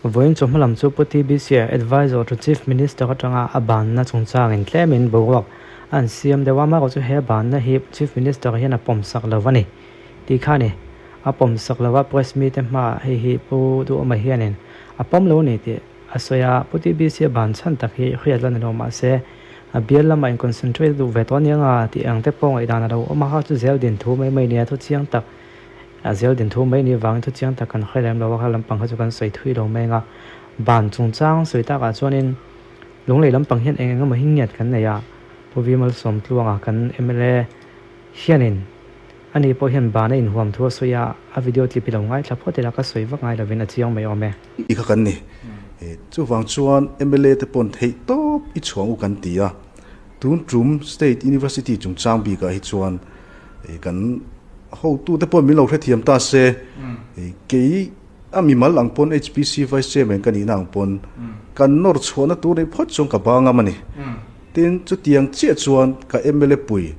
Vawiin chawhma lam chu Pu TBC-a Advisor to Chief Minister atanga a banna chungchangin tlemin boruak a an siam deuh a, amaherawhchu chu he banna hi Chief Minister hian a pawmsak lo a ni tih kha a ni. A pawmsak lo a, press mite hmaah hei hi Pu Duhawma hianin a pawm lo a ni tih a sawi a, Pu TBC-a ban chhan tak hi hriat la ni lo mahse a bial lamah in concentrate a duh ve tawh a nia nga tih ang te pawh ngaihdan a lo awm a, kha chu zel din thu mai mai nia thu chiang tak A zel din thu mai ni vangin thu chiang tak kan hre lem lo a, kha lampang kha chu kan sawi thui lo mai anga ban chungchang sawi takah chuanin Lunglei lampang hian eng eng emaw hi ngiat kan nei a, Pu Vi Malsawmtluanga kan mla hianin ani pawh hian ban a inhuam thu a sawi a, a video clip hi lo ngaithla phawt ila ka sawi vak ngai lovin a chiang mai awm e. I kha kan ni. Chuvang chuan mla te pawn theih tawp i chhuang u kan ti a, tun tum State University chungchang bikah hi chuan Kan hotute pawh min lo hrethiam ta se, kei a mimal ang pawn HPC Vice Chairman ka nihna ang pawn kan nawr chhuahna tur nei phawt chuan ka ba ngam a ni. Tin, chutiang chiah chuan ka mla pui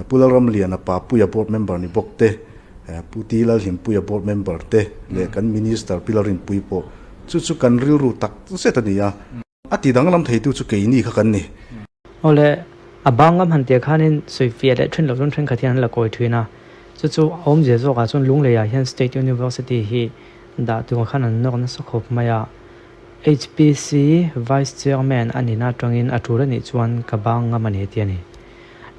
Pu Lalramliana Papuia board member ni bawk te, Pu Ti Lalhimpuia board member te leh kan Minister Pi Lalrinpuii pawh chu chu kan rilru tak zet a ni a. A ti danglam theitu chu keini kha kan ni. Awle, a bangam han tia khanin sawifiah leh then loh chuan thenkhat hian an la kawi thin a. Chu chu a awmzia zawkah chuan Lungleiah hian State University hi dah tur khan an nawr nasa khawp mai a. HPC Vice Chairman a nihna atangin a tul a nih chuan ka bang ngam a ni ti a ni.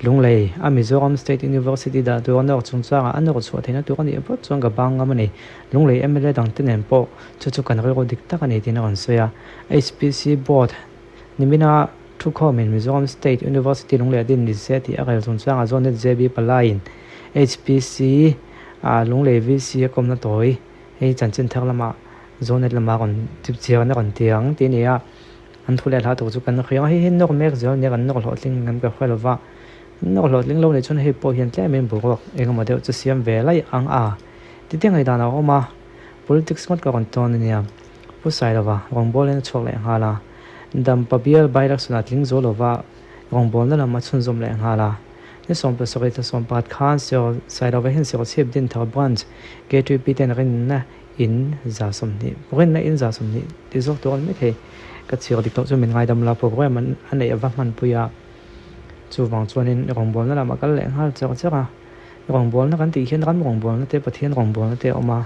Lunglei, a Mizoram State University dah tur a nawr chungchangah a nawr chhuah theihna tur a nih phawt chuan ka bang ngam a ni. Lunglei mla dangte nen pawh chu chu kan rilru dik tak a ni tiin a rawn sawi a. HPC Board nimina thukhawmin Mizoram State University Lunglei a din ni se tih a rel chungchangah Zonet JB Palaiin HPC ah Lunglei VC a kawmna tawi hei chanchin thar lamah Zonet lama rawn chipchiarna rawn ti ang tih a ni a. An thu leh hla tur chu kan hria a, hei hi nawr mek zel nia kan nawr hlawhtling ngam ka hre lova, kan nawr hlawhtling lo nih chuan hei pawh hian tlemin boruak engemaw deuh chu siam ve laih ang a ti te ngaihdan a awm a, politics ngawt ka rawn tawn a nia, Pu Sailova rawngbawlin a chhuak leh nghal a, Dampa bial by-election ah tling zo lova rawngbawlna lam a chhunzawm leh nghal a, ni 17 thla 11 khan Sailova hian Serchhip Dinthar Branch KTP ten rinna In 20, rinna in 20 ti zawk tur a ni maithei. Ka chhiar dik loh chu min ngaidam la program an a neih ava hmanpui a, chuvang chuanin rawngbawlna lamah kal leh nghal cher cher a. Rawngbawlna kan tih hian ram rawngbawlna te Pathian rawngbawlna te a awm a,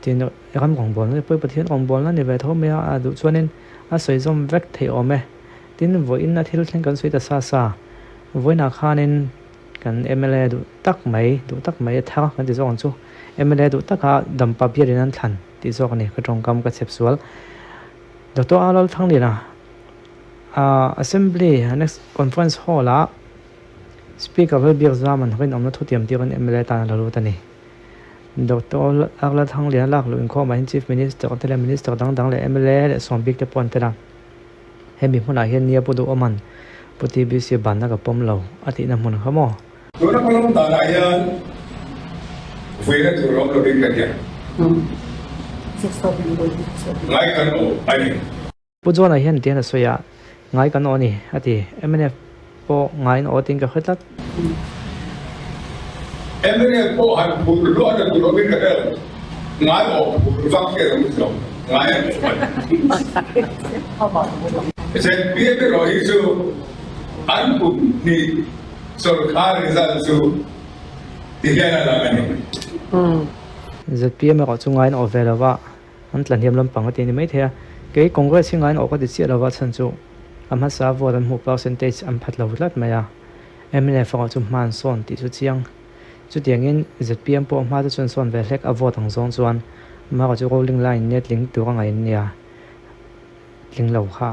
tin ram rawngbawlna te pawh hi Pathian rawngbawlna ni ve tho mai a, a duh chuanin a sawi zawm vek thei awm e. Tin vawiin a thil thleng kan sawi ta sa sa, vawiinah khanin Kan mla duh tak mai, duh tak mai a thar kan ti zawk ang chu. Mla duh taka dampa bialin an thlan tih zawk a ni, ka tawngkam ka chhep sual. Doctor A Lalthangliana Assembly Annex Conference Hall ah Speaker Lalbiak Zaman rinawmna thutiam tirin mla tan a la lut a ni. Doctor A Lalthangliana lak luh inkhawmah hian Chief Minister te leh Minister dang dang leh mla leh sawmbik te pawh an tel a. Hemi hmunah hian nia Pu Duhawman Pu TBC banna ka pawm lo a tihna hmun kha maw? Tuna hmalawm danah hian vuina tur awm lovin ka hria. Ngai kan aw a ni. Pu John-a hian tihian a sawi a, ngai kan aw a ni a ti. Mnf pawh ngaiin aw tiin ka hre tlat. Mnf pawh han phur hluahna tur awmin ka hre lo. Ngai awh phur vak hian an awm lo. Ngai an awh a ni. ZPM erawh hi chu an kum hnih sawrkar result chu ti hian a lang a ni. ZPM erawh chu ngaiin awh ve lo va. An tla hniam lampang a ti a ni maithei a, kei Congress hi ngain awh ka ti chiah lova chhan chu a hmasa vote an hmuh percentage an phat lo tlat mai a, mnf erawh chu hma an sawn tih chu chiang. Chutiangin zpm pawh hma te chuan sawn ve hlek a vote ang zawng chuan amaherawh chu rolling line nia tling tur a ngaih an nia, tling lo kha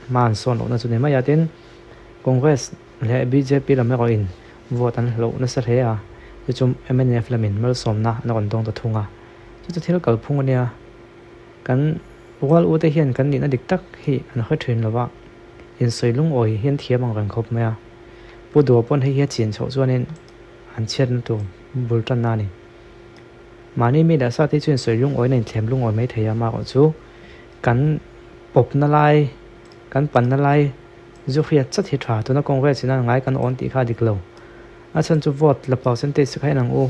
hma an sawn lohna chu ni mai a, tin Congress leh bjp lam erawhin vote an hloh nasa hle a, chu chu mnf lamin malsawmna an rawn dawng ta thung a. Chu chu thil kalphung a nia, kan rual u te hian kan nihna dik tak hi an hre thin lo va, insawi lungawi hi an thiam ang reng khawp mai a. Pu Dua pawn hei hi a chin chhoh chuanin an chhiatna tur bul tanna a ni. Mahni mi leh sa te chu insawi lungawiin a inthlem lungawi mai thei a, amaherawh chu kan pawpna lai, kan panna lai zu hriat chat hi tha. Tuna Congress in a ngai kan awn tih kha a dik lo. A chhan chu vote la percentage kha en ang u.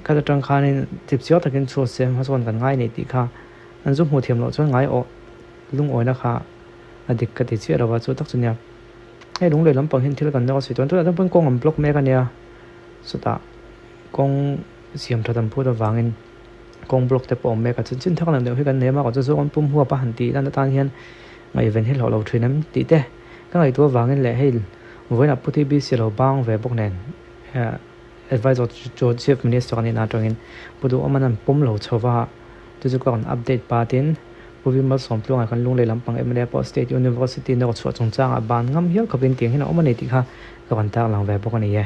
Khat atang khanin tip chiang takin chhuat se hmasawn kan ngai nei tih kha An zu hmuh thiam loh chuan ngai awh lungawina kha a dik ka ti chiah lo a, chu tak chu nia. Hei lunglei lampang hian thil kan nawk a sawi chuan tunah chuan pawn kawng an block mek a nia, chutah kawng siam that an phut avangin kawng block te pawh a awm mek a, chanchin thak neuh neuh hi kan nei a, mahse chu zawng an pum huap a han tih lan atan hian ngaihven hi hlawh lo thin em tih te ka ngaihtuah avangin leh hei vawiinah Pu TBC lo bang ve bawk nen Advisor to Chief Minister a nihna atangin Pu Duhawman an pawm lo chho va, chu chu ka rawn update patin Pu Vimal Sawmtluanga kan Lunglei lampang mla pawh State University nawr chhuah chungchangah ban ngam hial khawpin tiang hian a awm a ni tih kha ka rawn tarlang ve bawk a ni e.